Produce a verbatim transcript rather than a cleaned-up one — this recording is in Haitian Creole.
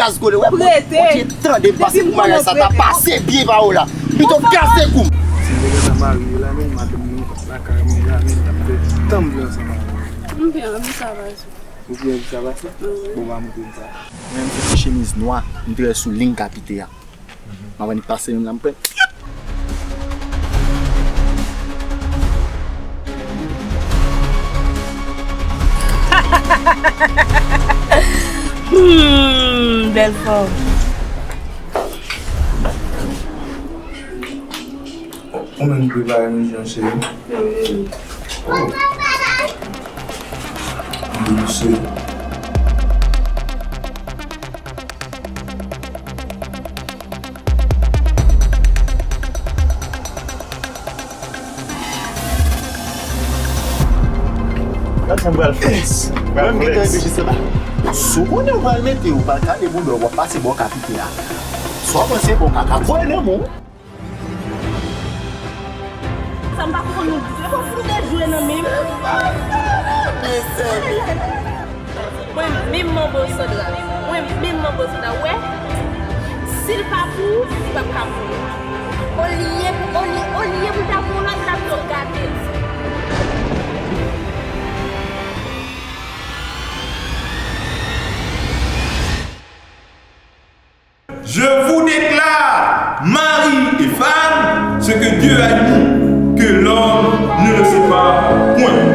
Kaz kole, wè, Bondye tande m pase pou bagay sa ta pase byen pa w la. Pito kase kou m. Si m te gentan marye la, men madanm mwen lakay mwen la, men n t ap fè tan m vle ansanm avè w. M byen anvi sa pase. Ou byen anvi sa pase? Bon, ba montre m sa. Mwen menm se ti chemiz nwa, m trè sou liy kapite a. M ap annik pase menm la, m pran. Hmm, bèl fanm. Ou menm prepare manje an, cheri? Wi, wi. Delise. Gad sa m pral flex. Pral flex. Si w konnen w pral mete, ou pral kale bouda w, w ap pase bò kapite a. Sa w panse bon kaka voye nan men w. Sa m pa konprann nou di. Fò fout de jwe nan men m. Mwen menm manbo sòt la. Mwen menm manbo sòt la. Wè, si l pa pou ou, li p ap ka pou ou. Olye, olye, olye pou l ta pou ou, l ap t ap tou gate l. Je vous déclare, mari et femme, ce que Dieu a uni, que l'homme ne le sépare point.